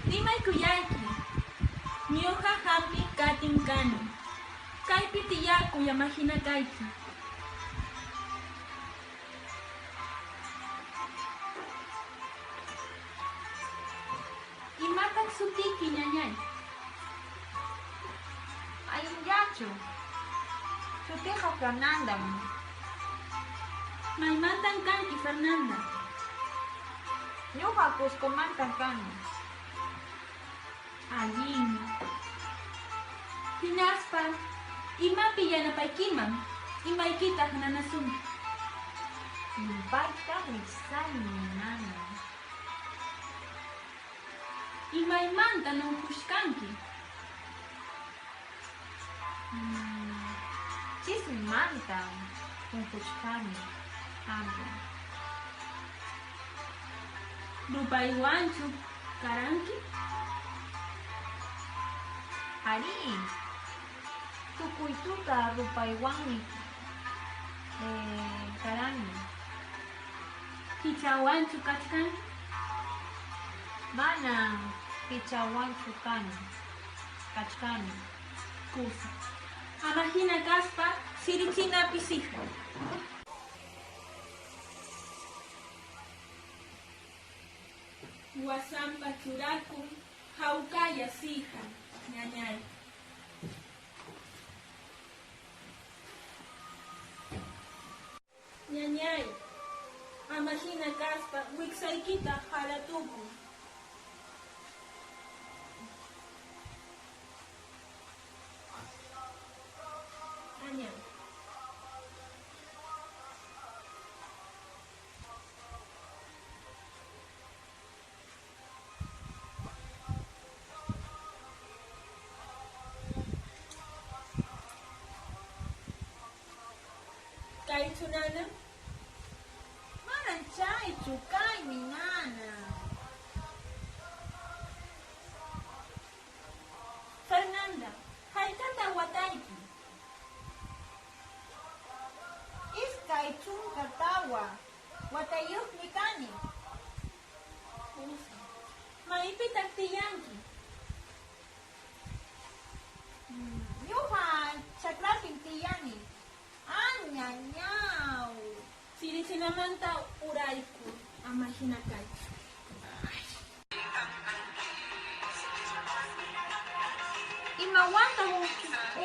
Rimaykuyayki, ñuqa hampi katin kani. Kaypi tiyakuy ama hina kaychu. Imataq sutiyki, ñañay? Allinllachu. Sutiyqa Fernandam. Maymantan kanki, Fernanda? Ñuqa Cuscomantam kani. Allinmi. Hinaspa, imapi yanapaykiman? Imaykitaq nanasunki? Llumpayta wiksaymi nanan. Imaymanta nunquchkanki? Chismimantam unquchkani hampin. Rupaywanchu karanki? Arí, tukuy tuta rupaywanmi karani. Kichawanchu kachkanki? Manam kichawanchu kani, kachkani. Kusa. Ama hina kaspa sirichina pisija. Wasampa churakun hawkalla sija, ñañay. Ñañay, ama hina kaspa wiksaykita halatukuy. Añay. Kaychu nana? Manam chaychu, kaymi nana. Fernanda, haykataq watayki? 24 watayuqmi kani. Kusa. Maypitaq tiyanki? Ñuqa chakrapim tiyani. Añañaw! Sirichinamanta uraykuy, ama hina kaychu. Imawantaq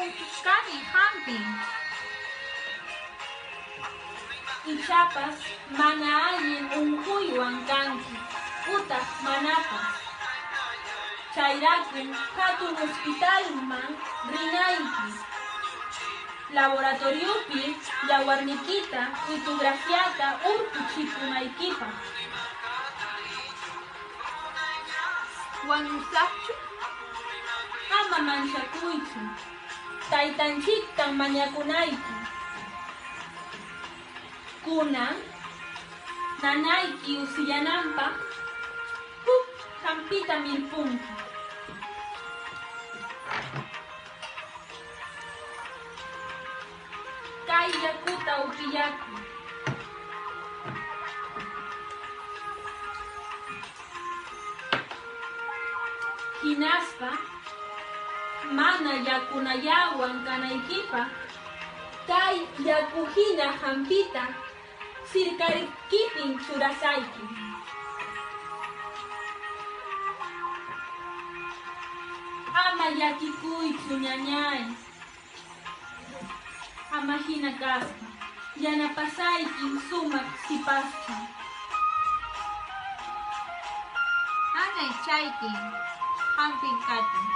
unquchkani hampin. Ichapas mana allin unquywan kanki utaq manapas. Chayraykum hatun hospitalman rinayki. Laboratoriopi yawarniykita fotografíata hurquchikunaykipaq. Wañusaqchu? Ama manchakuychu. Taytanchiktam mañakunayki. Kunan nanayki usillananpaq huk hampita millpunki. Kay yakuta upiyakuy. Hinaspa mana yakunayawan kanaykipaq kay yakuhina hampita sirkaykipim churasayki. Ama llakikuychu, ñañay. Ama hina kaspa, yanapasaykim sumaq sipascha. Anay chaykim hampin katin.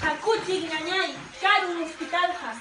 Hakuchik, ñañay, karun hospitalqa.